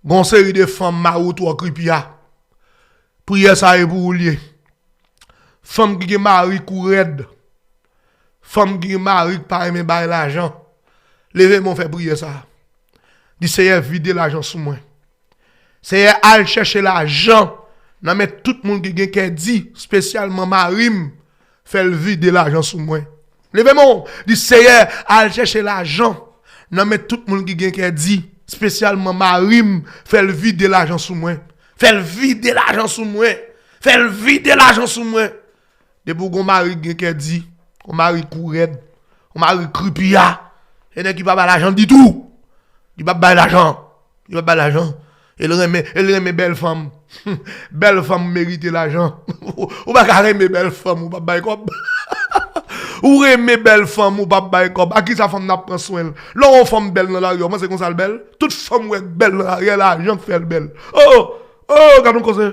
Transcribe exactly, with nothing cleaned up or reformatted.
Gon seri de fanm mari w twò kripi a. Priyè sa e pou ou l ye. Fanm ki gen mari kou rèd. Fanm ki gen mari ki pa renmen bay lajan. Leve men w fè priyè sa. Di Seyè vide lajan sou mwen. Seyè al chèche lajan nan men tout moun ki gen kè di, espesyalman mari m, fè l vide lajan sou mwen. Leve men w, di Seyè al chèche lajan nan men tout moun ki gen kè di, espesyalman mari m, fè l vide lajan sou mwen. Fè l vide lajan sou mwen. Fè l vide lajan sou mwen. Depi w gon mari ki gen kè di, yon mari kou rèd, yon mari kripi a, se nèg ki pa bay lajan ditou. Li p ap bay lajan. Li p ap bay lajan. E l renmen, e l renmen bèl fanm. Bèl fanm merite lajan. Ou pa ka renmen bèl fanm, ou p ap bay kòb. Ou renmen bèl fanm, ou p ap bay kòb. A kisa fanm nan ap pran swen l? Lè w wè yon fanm bèl nan lari a, w panse konsa l bèl? Tout fanm ou wè k bèl nan lari a, lajan k fè l bèl. Oh! Oh! Gad yon koze.